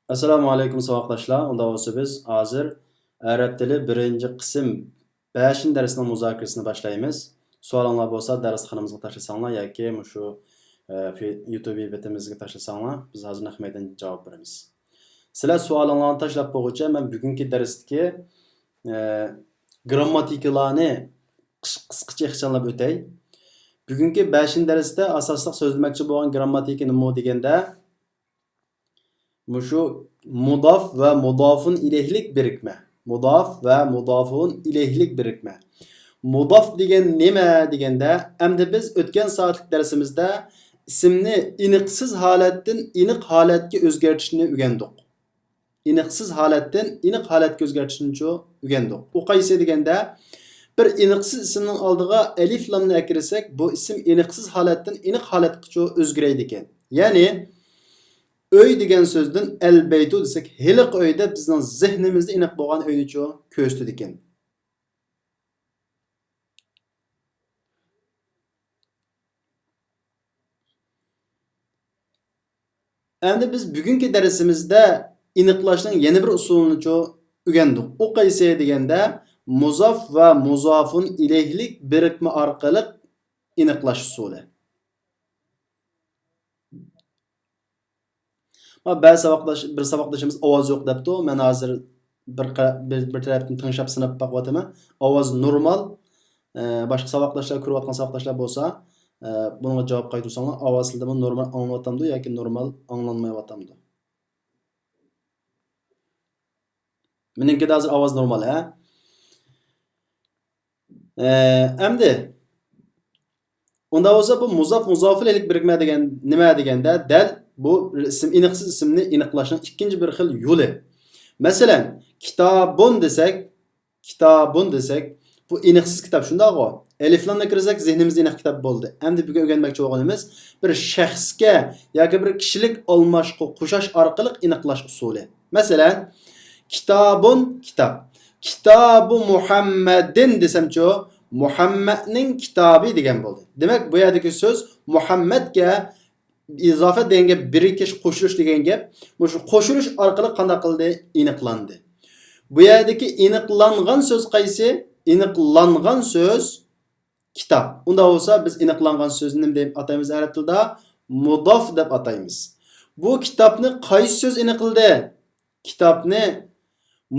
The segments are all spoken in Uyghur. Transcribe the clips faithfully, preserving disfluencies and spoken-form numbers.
ئەسسالامۇ ئەلەيكۇم ساۋاقداشلار. ئۇنداق بولسا بىز ھازىر ئەرەب تىلى بىرىنچى قىسىم بەشىنچى دەرسنىڭ مۇزاكىرىسىنى باشلايمىز. سوئالىڭلار بولسا دەرسخانىمىزغا تاشلىساڭلار ياكى مۇشۇ، ئە، پې-، يۇتۇب بېتىمىزگە تاشلىساڭلار، بىز ھازىر نەق مەيدان جاۋاب بېرىمىز. سىلەر سوئالىڭلارنى تاشلاپ بولغۇچە مەن بۈگۈنكى دەرستىكى، ئە، گىرامماتىكىلارنى قىس-، قىسقىچە ئىخچاملاپ ئۆتەي. بۈگۈنكى بەشىنچى دەرستە ئاساسلىق سۆزلىمەكچى بولغان گىرامماتىكا نېمە دېگەندە، مۇشۇ مۇداف ۋە مۇدافۇن ئىلەيھلىك بىرىكمە. مۇداف ۋە مۇدافۇن ئىلەيھلىك بىرىكمە. مۇداف دېگەن نېمە دېگەندە، ئەمدى بىز ئۆتكەن سائەتلىك دەرسىمىزدە ئىسىمنى ئېنىقسىز ھالەتتىن ئېنىق ھالەتكە ئۆزگەرتىشنى ئۆگەندۇق. ئېنىقسىز ھالەتتىن ئېنىق ھالەتكە ئۆزگەرتىشنىچۇ ئۆگەندۇق. ئۇ قايسى دېگەندە، بىر ئېنىقسىز ئىسىمنىڭ ئالدىغا ئەلىف لامنى ئەكىرسەك، بۇ ئىسىم ئېنىقسىز ھالەتتىن ئېنىق ھالەتكىچۇ ئۆزگىرەيدىكەن. يەنى، ئۆي دېگەن سۆزدىن ئەلبەيتۇ دېسەك، ھېلىقى ئۆي دەپ بىزنىڭ زېھنىمىزدە ئېنىق بولغان ئۆينىچۇ كۆرسىتىدىكەن. ئەمدى بىز بۈگۈنكى دەرسىمىزدە ئېنىقلاشنىڭ يەنە بىر ئۇسۇلىنىچۇ ئۆگەندۇق. ئۇ قايسى دېگەندە، مۇزاف ۋە مۇزافۇن ئىلەيھلىك بىرىكمە ئارقىلىق ئېنىقلاش ئۇسۇلى. ما بەزى ساۋاقداش، بىر ساۋاقدىشىمىز ئاۋاز يوق دەپتۇ. مەن ھازىر بىر قە-، بىر، بىر تەرەپتىن تىڭشاپ سىناپ باقىۋاتىمەن. ئاۋاز نورمال. ئە، باشقا ساۋاقداشلار، كۆرۈۋاتقان ساۋاقداشلار بولسا، ئە، بۇنىڭغا جاۋاب قايتۇرساڭلار، ئاۋاز سىلىدىمۇ نورمال ئاڭلىنىۋاتامدۇ ياكى نورمال ئاڭلانمايۋاتامدۇ؟ مېنىڭكىدە ھازىر ئاۋاز نورمال، ھە؟ ئە، ئەمدى ئۇنداق بولسا، بۇ مۇزاف، مۇزافىل ئىلەيھلىك بىرىكمە دېگەن نېمە دېگەندە، دەل بۇ ئىسىم، ئېنىقسىز ئىسىمنى ئېنىقلاشنىڭ ئىككىنچى بىر خىل يولى. مەسىلەن، كىتابۇن دېسەك، كىتابۇن دېسەك، بۇ ئېنىقسىز كىتاب، شۇنداقغۇ؟ ئەلىفلامنى كىرگۈزسەك، زېھنىمىزدە ئېنىق كىتاب بولدى. ئەمدى بۈگۈن ئۆگەنمەكچى بولغىنىمىز بىر شەخسكە ياكى بىر كىشىلىك ئالماشقۇ قوشاش ئارقىلىق ئېنىقلاش ئۇسۇلى. مەسىلەن، كىتابۇن، كىتاب. كىتابۇ مۇھەممەدىن دېسەمچۇ، مۇھەممەدنىڭ كىتابى دېگەن بولدى. دېمەك، بۇ يەردىكى سۆز مۇھەممەدكە ئىزافە دېگەن گەپ، بىرىكىش، قوشۇلۇش دېگەن گەپ. مۇشۇ قوشۇلۇش ئارقىلىق قانداق قىلدى؟ ئېنىقلاندى. بۇ يەردىكى ئېنىقلانغان سۆز قايسى؟ ئېنىقلانغان سۆز كىتاب. ئۇنداق بولسا، بىز ئېنىقلانغان سۆزنى نېمە دەپ ئاتايمىز ئەرەب تىلىدا؟ مۇداف دەپ ئاتايمىز. بۇ كىتابنى قايسى سۆز ئېنىقلىدى؟ كىتابنى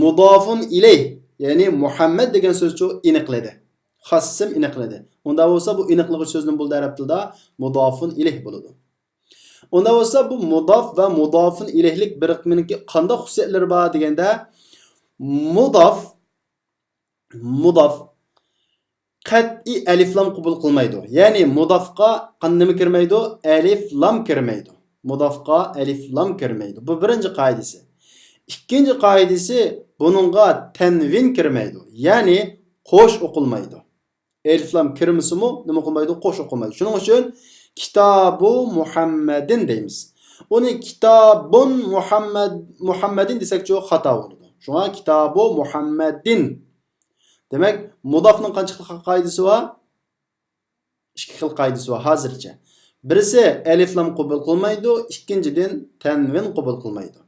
مۇدافۇن ئىلەيھ، يەنى مۇھەممەد دېگەن سۆزچۇ ئېنىقلىدى. خاسسىم ئېنىقلىدى. ئۇنداق بولسا، بۇ ئېنىقلىغۇچ سۆز نېمە بولىدۇ ئەرەب تىلىدا؟ مۇدافۇن ئىلەيھ بولىدۇ. ئۇنداق بولسا، بۇ مۇداف ۋە مۇدافۇن ئىلەيھلىك بىرىكمىنىڭكى قانداق خۇسۇسىيەتلىرى بار دېگەندە، مۇداف، مۇداف قەتئىي ئەلىفلام قوبۇل قىلمايدۇ. يەنى مۇدافقا قان-، نېمە كىرمەيدۇ؟ ئەلىفلام كىرمەيدۇ. مۇدافقا ئەلىفلام كىرمەيدۇ. بۇ بىرىنچى قائىدىسى. ئىككىنچى قائىدىسى، بۇنىڭغا تەنۋىن كىرمەيدۇ. يەنى قوش ئوقۇلمايدۇ. ئەلىفلام كىرمىسىمۇ نېمە قىلمايدۇ؟ قوش ئوقۇلمايدۇ. شۇنىڭ ئۈچۈن كىتابۇ مۇھەممەدىن دەيمىز. ئۇنى كىتابۇن مۇھەممەد، مۇھەممەدىن دېسەكچۇ خاتا بولىدۇ. شۇڭا كىتابۇ مۇھەممەدىن. دېمەك، مۇدافنىڭ قانچە خىل قائىدىسى بار؟ ئىككى خىل قائىدىسى بار ھازىرچە. بىرسى ئەلىفلام قوبۇل قىلمايدۇ، ئىككىنچىدىن تەنۋىن قوبۇل قىلمايدۇ.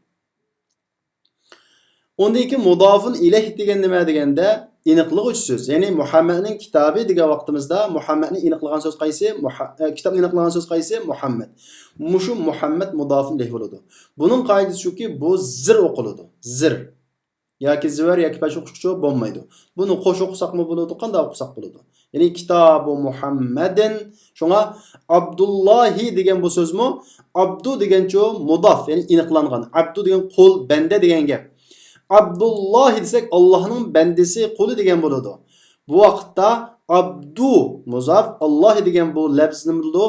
ئۇندىن كېيىن مۇدافۇن ئىلەيھ دېگەن نېمە دېگەندە، ئېنىقلىغۇچ سۆز. يەنى مۇھەممەدنىڭ كىتابى دېگەن ۋاقتىمىزدا مۇھەممەدنى ئېنىقلىغان سۆز قايسى؟ مۇھە-، ئە، كىتابنى ئېنىقلىغان سۆز قايسى؟ مۇھەممەد. مۇشۇ مۇھەممەد مۇدافۇن ئىلەيھ بولىدۇ. بۇنىڭ قائىدىسى شۇكى، بۇ زىر ئوقۇلىدۇ. زىر. ياكى زىۋەر ياكى پەش ئوقۇشقىچۇ بولمايدۇ. بۇنى قوش ئوقۇساقمۇ بولىدۇ، قانداق ئوقۇساق بولىدۇ. يەنى كىتابۇ مۇھەممەدىن. شۇڭا ئابدۇللاھى دېگەن بۇ سۆزمۇ ئابدۇ دېگەنچۇ مۇداف، يەنى ئېنىقلانغان. ئابدۇ دېگەن قۇل، بەندە دېگەن گەپ. ئابدۇللاھى دېسەك ئاللاھنىڭ بەندىسى، قۇلى دېگەن بولىدۇ. بۇ ۋاقىتتا ئابدۇ مۇزاف، ئاللاھى دېگەن بۇ لەپز نېمە بولىدۇ؟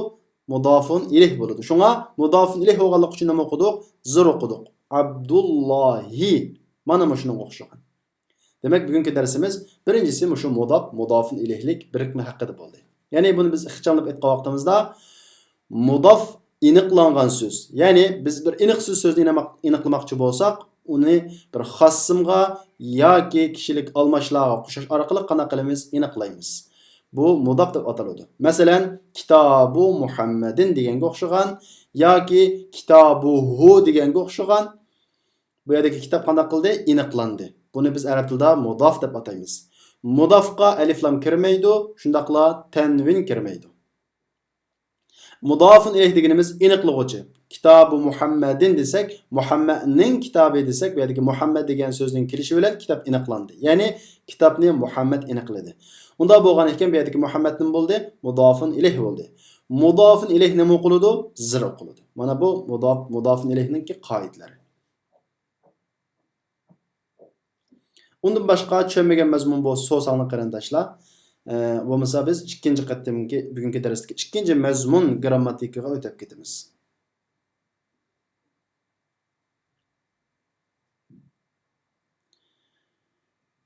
مۇدافۇن ئىلەيھ بولىدۇ. شۇڭا مۇدافۇن ئىلەيھ بولغانلىقى ئۈچۈن نېمە ئوقۇدۇق؟ زىر ئوقۇدۇق. ئابدۇللاھى. مانا مۇشۇنىڭغا ئوخشىغان. دېمەك، بۈگۈنكى دەرسىمىز بىرىنچىسى مۇشۇ مۇداف، مۇدافۇن ئىلەيھلىك بىرىكمە ھەققىدە بولدى. يەنى بۇنى بىز ئىخچاملاپ ئېيتقان ۋاقتىمىزدا، مۇداف ئېنىقلانغان سۆز. يەنى بىز بىر ئېنىقسىز سۆزنى ئېنىق-، ئېنىقلىماقچى بولساق، ئۇنى بىر خاسسىمغا ياكى كىشىلىك ئالماشلارغا قوشاش ئارقىلىق قانداق قىلىمىز؟ ئېنىقلايمىز. بۇ مۇداف دەپ ئاتىلىدۇ. مەسىلەن، كىتابۇ مۇھەممەدىن دېگەنگە ئوخشىغان ياكى كىتابۇھۇ دېگەنگە ئوخشىغان بۇ يەردىكى كىتاب قانداق قىلدى؟ ئېنىقلاندى. بۇنى بىز ئەرەب تىلىدا مۇداف دەپ ئاتايمىز. مۇدافقا ئەلىفلام كىرمەيدۇ، شۇنداقلا تەنۋىن كىرمەيدۇ. مۇدافۇن ئىلەيھ دېگىنىمىز ئېنىقلىغۇچى. كىتابۇ مۇھەممەدىن دېسەك، مۇھەممەدنىڭ كىتابى دېسەك، بۇ يەردىكى مۇھەممەد دېگەن سۆزنىڭ كېلىشى بىلەن كىتاب ئېنىقلاندى. يەنى كىتابنى مۇھەممەد ئېنىقلىدى. ئۇنداق بولغان ئىكەن، بۇ يەردىكى مۇھەممەد نېمە بولدى؟ مۇدافۇن ئىلەيھ بولدى. مۇدافۇن ئىلەيھ نېمە ئوقۇلىدۇ؟ زىر ئوقۇلىدۇ. مانا بۇ مۇداف، مۇدافۇن ئىلەيھنىڭكى قائىدىلىرى. ئۇندىن باشقا چۈشەنمىگەن مەزمۇن بولسا سورىساڭلار قېرىنداشلار. ئە، بولمىسا بىز ئىككىنچى قېتىمقى، بۈگۈنكى دەرستىكى ئىككىنچى مەزمۇن گىرامماتىكىغا ئۆتۈپ كېتىمىز.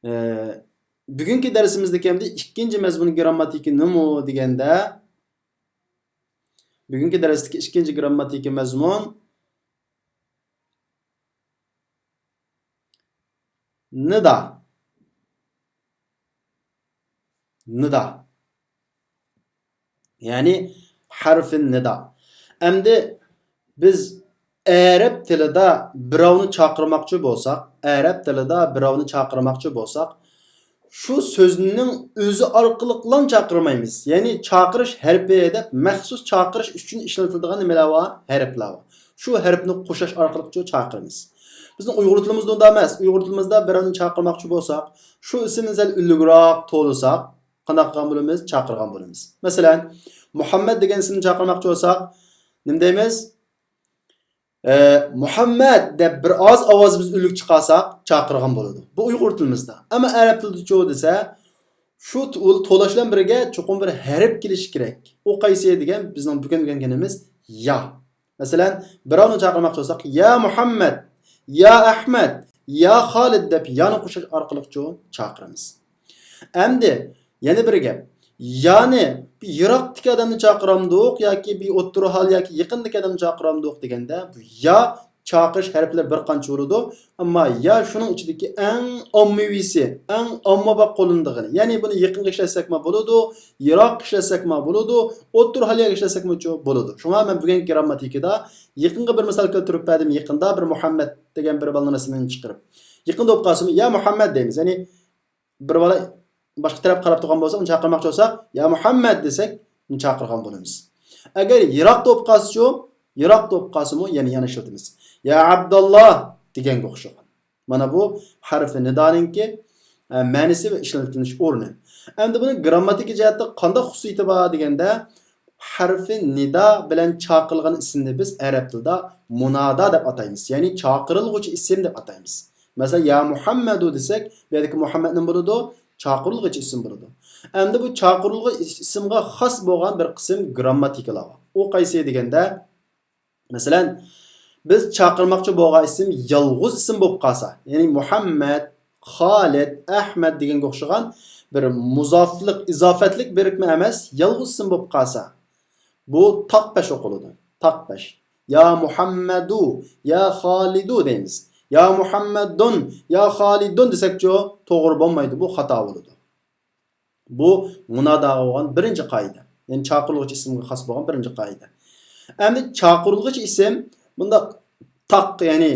ئە، بۈگۈنكى دەرسىمىزدىكى ئەمدى ئىككىنچى مەزمۇن گىرامماتىكا نېمە دېگەندە، بۈگۈنكى دەرستىكى ئىككىنچى گىرامماتىكا مەزمۇن نىدا. نىدا. يەنى ھەرفى نىدا. ئەمدى بىز ئەرەب تىلىدا بىراۋنى چاقىرماقچى بولساق، ئەرەب تىلىدا بىراۋنى چاقىرماقچى بولساق، شۇ سۆزنىڭ ئۆزى ئارقىلىقلا چاقىرمايمىز. يەنى چاقىرىش ھەرپى دەپ مەخسۇس چاقىرىش ئۈچۈن ئىشلىتىلىدىغان نېمىلەر بار؟ ھەرپلەر بار. شۇ ھەرپنى قوشاش ئارقىلىقچۇ چاقىرىمىز. بىزنىڭ ئۇيغۇر تىلىمىزدا ئۇنداق ئەمەس. ئۇيغۇر تىلىمىزدا بىرەرنى چاقىرماقچى بولساق، شۇ ئىسىمنى سەل ئۈنلۈكرەك توۋلىساق، قانداق قىلغان بولىمىز؟ چاقىرغان بولىمىز. مەسىلەن، مۇھەممەد دېگەن ئىسىمنى چاقىرماقچى بولساق، نېمە دەيمىز؟ ئە، مۇھەممەد دەپ بىر ئاز ئاۋازىمىز ئۈنلۈك چىقارساق، چاقىرغان بولىدۇ. بۇ ئۇيغۇر تىلىمىزدا. ئەمما ئەرەب تىلىدىچۇ دېسە، شۇ تو-، توۋلاش بىلەن بىرگە چوقۇم بىر ھەرپ كېلىشى كېرەك. ئۇ قايسى دېگەن بىزنىڭ بۈگۈن ئۆگەنگىنىمىز يا. مەسىلەن، بىراۋنى چاقىرماقچى بولساق، يا مۇھەممەد، يا ئەھمەد، يا خالىد دەپ يانى قوشۇش ئارقىلىقچۇ چاقىرىمىز. ئەمدى يەنە بىر گەپ. يانى بىر يىراقتىكى ئادەمنى چاقىرامدۇق ياكى بىر ئوتتۇرا ھال ياكى يېقىندىكى ئادەمنى چاقىرامدۇق دېگەندە، بۇ يا چاقىرىش ھەرپلىرى بىر قانچە بولىدۇ. ئەمما يا شۇنىڭ ئىچىدىكى ئەڭ ئاممىۋىسى، ئەڭ ئاممىباب قوللىنىدىغىنى. يەنى بۇنى يېقىنغا ئىشلەتسەكمۇ بولىدۇ، يىراققا ئىشلەتسەكمۇ بولىدۇ، ئوتتۇرا ھال يەرگە ئىشلەتسەكمۇچۇ بولىدۇ. شۇڭا مەن بۈگۈنكى گىرامماتىكىدا يېقىنقى بىر مىسال كەلتۈرۈپ بەردىم. يېقىندا بىر مۇھەممەد دېگەن بىر بالىنىڭ ئىسمىنى چىقىرىپ، يېقىندا بولۇپ قالسىمۇ، يا مۇھەممەد دەيمىز. يەنى بىر بالا باشقا تەرەپكە قاراپ تۇرغان بولسا، ئۇنى چاقىرماقچى بولساق، يا مۇھەممەد دېسەك، ئۇنى چاقىرغان بولىمىز. ئەگەر يىراق بولۇپ قالسىچۇ، يىراق بولۇپ قالسىمۇ يەنە، يەنە ئىشلىتىمىز. يا ئابداللا دېگەنگە ئوخشىغان. مانا بۇ ھەرفى نىدانىڭكى، ئە، مەنىسى ۋە ئىشلىتىلىش ئورنى. ئەمدى بۇنىڭ گىرامماتىكا جەھەتتە قانداق خۇسۇسىيىتى بار دېگەندە، ھەرفى نىدا بىلەن چاقىرىلغان ئىسىمنى بىز ئەرەب تىلىدا مۇنادا دەپ ئاتايمىز. يەنى چاقىرىلغۇچى ئىسىم دەپ ئاتايمىز. مەسىلەن، يا مۇھەممەدۇ دېسەك، بۇ يەردىكى مۇھەممەد نېمە بولىدۇ؟ چاقىرىلغۇچى ئىسىم بولىدۇ. ئەمدى بۇ چاقىرىلغۇچى ئىسىمغا خاس بولغان بىر قىسىم گىرامماتىكىلار بار. ئۇ قايسى دېگەندە، مەسىلەن، بىز چاقىرماقچى بولغان ئىسىم يالغۇز ئىسىم بولۇپ قالسا، يەنى مۇھەممەد، خالىد، ئەھمەد دېگەنگە ئوخشىغان بىر مۇزاپلىق، ئىزاپەتلىك بىرىكمە ئەمەس، يالغۇز ئىسىم بولۇپ قالسا، بۇ تاق پەش ئوقۇلىدۇ. تاق پەش. يا مۇھەممەدۇ، يا خالىدۇ دەيمىز. يا مۇھەممەدۇن، يا خالىدۇن دېسەكچۇ، توغرا بولمايدۇ، بۇ خاتا بولىدۇ. بۇ مۇناداغا بولغان بىرىنچى قائىدە. يەنى چاقىرىلغۇچى ئىسىمغا خاس بولغان بىرىنچى قائىدە. ئەمدى چاقىرىلغۇچى ئىسىم بۇنداق تاق، يەنى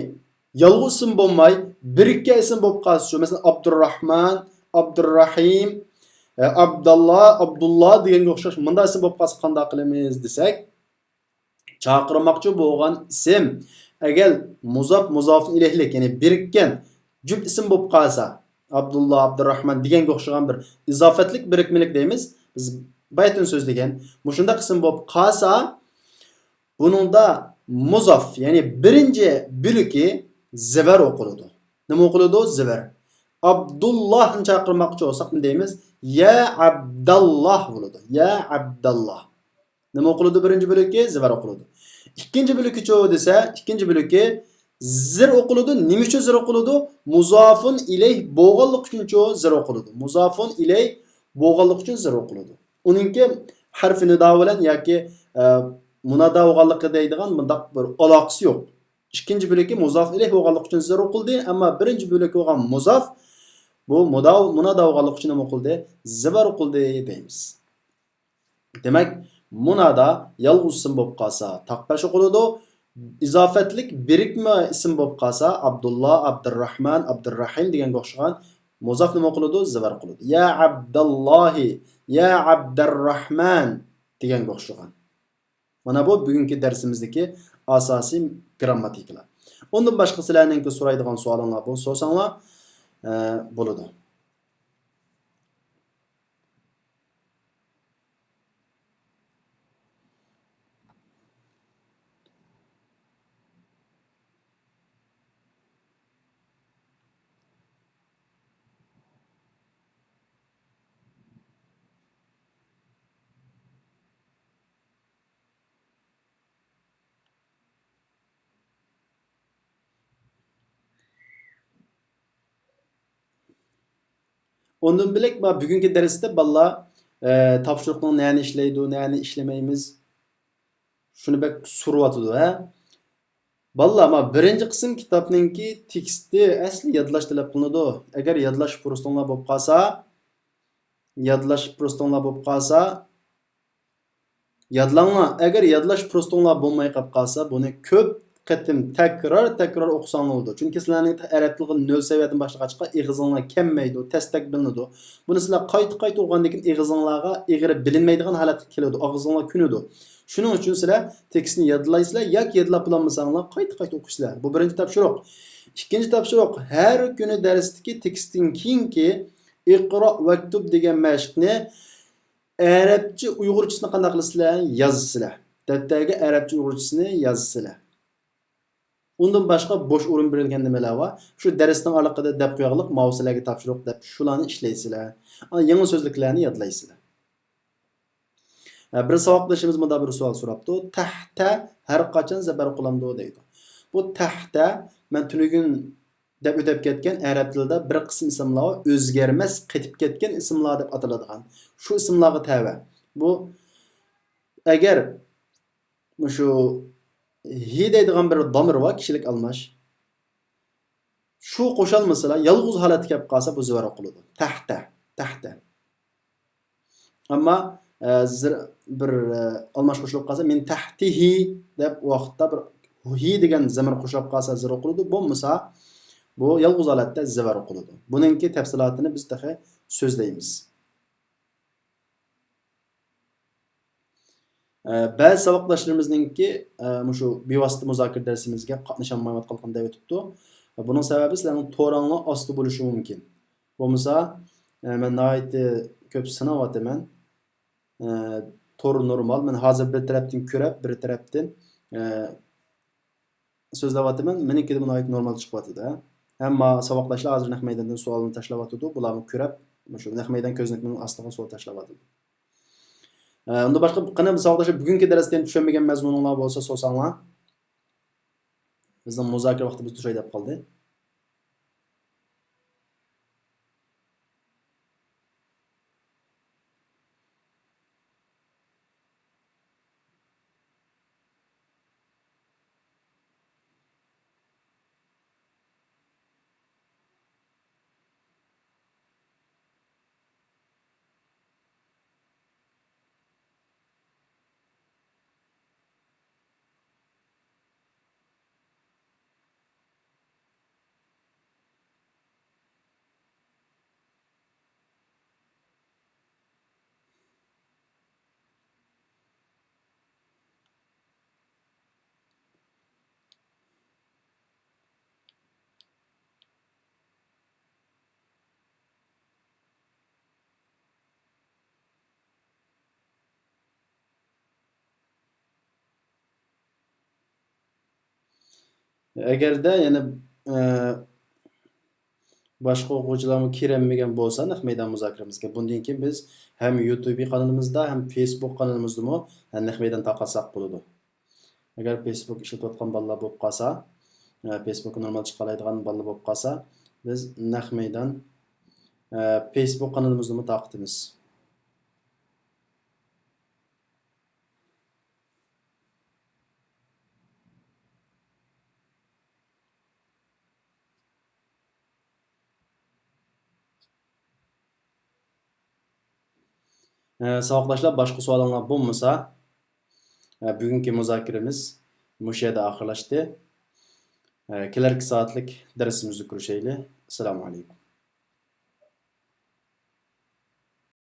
يالغۇز ئىسىم بولماي، بىرىككەن ئىسىم بولۇپ قالسىچۇ، مەسىلەن، ئابدۇرراھمان، ئابدۇرراھىم، ئە، ئابداللا، ئابدۇللا دېگەنگە ئوخشاش مۇنداق ئىسىم بولۇپ قالسا قانداق قىلىمىز دېسەك، چاقىرماقچى بولغان ئىسىم ئەگەر مۇزاپ، مۇزاپۇن ئىلەيھلىك، يەنى بىرىككەن جۈپ ئىسىم بولۇپ قالسا، ئابدۇللا، ئابدۇرراھمان دېگەنگە ئوخشىغان بىر ئىزاپەتلىك بىرىكمىلىك دەيمىز، بىز بايىتىن سۆزلىگەن. مۇشۇنداق ئىسىم بولۇپ قالسا، بۇنىڭدا مۇزاف، يەنى بىرىنچى بۆلىكى زىۋەر ئوقۇلىدۇ. نېمە ئوقۇلىدۇ؟ زىۋەر. ئابدۇللاھنى چاقىرماقچى بولساق نېمە دەيمىز؟ يا ئابداللاھ بولىدۇ. يا ئابداللاھ. نېمە ئوقۇلىدۇ بىرىنچى بۆلىكى؟ زىۋەر ئوقۇلىدۇ. ئىككىنچى بۆلىكىچۇ دېسە، ئىككىنچى بۆلىكى زىر ئوقۇلىدۇ. نېمە ئۈچۈن زىر ئوقۇلىدۇ؟ مۇزافۇن ئىلەيھ بولغانلىقى ئۈچۈنچۇ زىر ئوقۇلىدۇ. مۇزافۇن ئىلەيھ بولغانلىقى ئۈچۈن زىر ئوقۇلىدۇ. ئۇنىڭكى ھەرفى نىدا بىلەن ياكى، ئە، مۇنادا بولغانلىقى دەيدىغان مۇنداق بىر ئالاقىسى يوق. ئىككىنچى بۆلىكى مۇزاف ئىلەيھ بولغانلىقى ئۈچۈن زىر ئوقۇلدى، ئەمما بىرىنچى بۆلىكى بولغان مۇزاف، بۇ مۇدا-، مۇنادا بولغانلىقى ئۈچۈن نېمە ئوقۇلدى؟ زىبەر ئوقۇلدى دەيمىز. دېمەك، مۇنادا يالغۇز ئىسىم بولۇپ قالسا تاق پەش ئوقۇلىدۇ، ئىزاپەتلىك بىرىكمە ئىسىم بولۇپ قالسا، ئابدۇللا، ئابدۇرراھمان، ئابدۇرراھىم دېگەنگە ئوخشىغان، مۇزاف نېمە قىلىدۇ؟ زىۋەر قىلىدۇ. يا ئابداللاھى، يا ئابدۇرراھمان دېگەنگە ئوخشىغان. مانا بۇ بۈگۈنكى دەرسىمىزدىكى ئاساسىي گىرامماتىكىلار. ئۇندىن باشقا سىلەرنىڭكى سورايدىغان سوئالىڭلار بولسا سورىساڭلار، ئە، بولىدۇ. ئۇندىن بىلەك، ما، بۈگۈنكى دەرستە بالىلار، ئە، تاپشۇرۇقنىڭ نەنى ئىشلەيدۇ، نەنى ئىشلىمەيمىز، شۇنى بەك سورىۋاتىدۇ، ھە؟ بالىلار، ما، بىرىنچى قىسىم كىتابنىڭكى تېكىستى ئەسلى يادلاش تەلەپ قىلىنىدۇ. ئەگەر يادلاش پۇرسىتىڭلار بولۇپ قالسا، يادلاش پۇرسىتىڭلار بولۇپ قالسا، يادلاڭلار، ئەگەر يادلاش پۇرسىتىڭلار بولماي قېلىپ قالسا، بۇنى كۆپ قېتىم تەكرار، تەكرار ئوقۇساڭلار بولىدۇ. چۈنكى سىلەرنىڭ ئەرەب تىلىغا نۆل سەۋىيەدىن باشلىغاچقا ئېغىزىڭلار كەممەيدۇ، تەستەك بىلىنىدۇ. بۇنى سىلەر قايتا، قايتا ئوقۇغاندىن كېيىن ئېغىزىڭلارغا ئېغىرى بىلىنمەيدىغان ھالەتكە كېلىدۇ، ئاغزىڭلار كۆنىدۇ. شۇنىڭ ئۈچۈن سىلەر تېكىستنى يادلايسىلەر ياكى يادلاپ بولالمىساڭلار قايتا، قايتا ئوقۇيسىلەر. بۇ بىرىنچى تاپشۇرۇق. ئىككىنچى تاپشۇرۇق، ھەر كۈنى دەرستىكى تېكىستتىن كېيىنكى ئىقرا ۋەكتۇب دېگەن مەشىقنى ئەرەبچە ئۇيغۇرچىسىنى قانداق قىلىسىلەر؟ يازىسىلەر. دەپتەرگە ئەرەبچە ئۇيغۇرچىسىنى يازىسىلەر. ئۇندىن باشقا بوش ئورۇن بېرىلگەن نېمىلەر بار؟ شۇ دەرسنىڭ ئارىلىقىدا دەپ قوياغلىق، ماۋۇ سىلەرگە تاپشۇرۇق دەپ شۇلارنى ئىشلەيسىلەر. ئاندىن يېڭى سۆزلۈكلەرنى يادلايسىلەر. ھە، بىر ساۋاقدىشىمىز مۇنداق بىر سوئال سوراپتۇ. تەھتە ھەر قاچان زەبەر قىلامدۇ دەيدۇ. بۇ تەھتە مەن تۈنۈگۈن دەپ ئۆتۈپ كەتكەن ئەرەب تىلىدا بىر قىسىم ئىسىملار بار، ئۆزگەرمەس، قېتىپ كەتكەن ئىسىملار دەپ ئاتىلىدىغان. شۇ ئىسىملارغا تەۋە. بۇ ئەگەر مۇشۇ ھى دەيدىغان بىر دامىر بار، كىشىلىك ئالماش. شۇ قوشالمىسىلا، يالغۇز ھالەتتە كەپ قالسا، بۇ زىۋەر ئوقۇلىدۇ. تەھتە، تەھتە. ئەمما، ئە، زىر-، بىر، ئە، ئالماش قوشۇلۇپ قالسا، مىن تەھتىھى دەپ ۋاقىتتا بىر ھى دېگەن زەمىر قوشۇلۇپ قالسا، زىر ئوقۇلىدۇ. بولمىسا، بۇ يالغۇز ھالەتتە زىۋەر ئوقۇلىدۇ. بۇنىڭكى تەپسىلاتىنى بىز تېخى سۆزلەيمىز. ئە، بەزى ساۋاقداشلىرىمىزنىڭكى، ئە، مۇشۇ بىۋاسىتە مۇزاكىرە دەرسىمىزگە قاتنىشالمايۋاتقانلىقىنى دەپ ئۆتۈپتۇ. بۇنىڭ سەۋەبى سىلەرنىڭ تورۇڭلار ئاستا بولۇشى مۇمكىن. بولمىسا، ئە، مەن ناھايىتى كۆپ سىناۋاتىمەن. ئە، تور نورمال. مەن ھازىر بىر تەرەپتىن كۆرۈپ، بىر تەرەپتىن، ئە، سۆزلەۋاتىمەن، مېنىڭكىدىمۇ ناھايىتى نورمال چىقىۋاتىدۇ. ھەممە ساۋاقداشلار ھازىر نەق مەيداندىن سوئالنى تاشلاۋاتىدۇ، بۇلارمۇ كۆرۈپ، مۇشۇ نەق مەيدان كۆزنىكىنىڭ ئاستىغا سوئال تاشلاۋاتىدۇ. ئە، ئۇندىن باشقا، قېنى ساۋاقداشلار، بۈگۈنكى دەرستىن چۈشەنمىگەن مەزمۇنۇڭلار بولسا سورىساڭلار. بىزنىڭ مۇزاكىرە ۋاقتىمىز توشاي دەپ قالدى. ئەگەردە يەنە، ئە، باشقا ئوقۇغۇچىلارمۇ كىرەلمىگەن بولسا نەق مەيدان مۇزاكىرىمىزگە، بۇندىن كېيىن بىز ھەم يۇتۇب قانىلىمىزدا، ھەم فېيسبۇك قانىلىمىزدىمۇ نەق مەيدان تارقاتساق بولىدۇ. ئەگەر فېيسبۇك ئىشلىتىۋاتقان بالىلار بولۇپ قالسا، ئە، فېيسبۇكقا نورمال چىقالايدىغان بالىلار بولۇپ قالسا، بىز نەق مەيدان، ئە، فېيسبۇك قانىلىمىزدىمۇ تارقىتىمىز. ئە، ساۋاقداشلار، باشقا سوئالىڭلار بولمىسا، ئە، بۈگۈنكى مۇزاكىرىمىز، مۇشۇ يەردە ئاخىرلاشتى. ئە، كېلەركى سائەتلىك دەرسىمىزدە كۆرۈشەيلى. ئەسسالامۇ ئەلەيكۇم.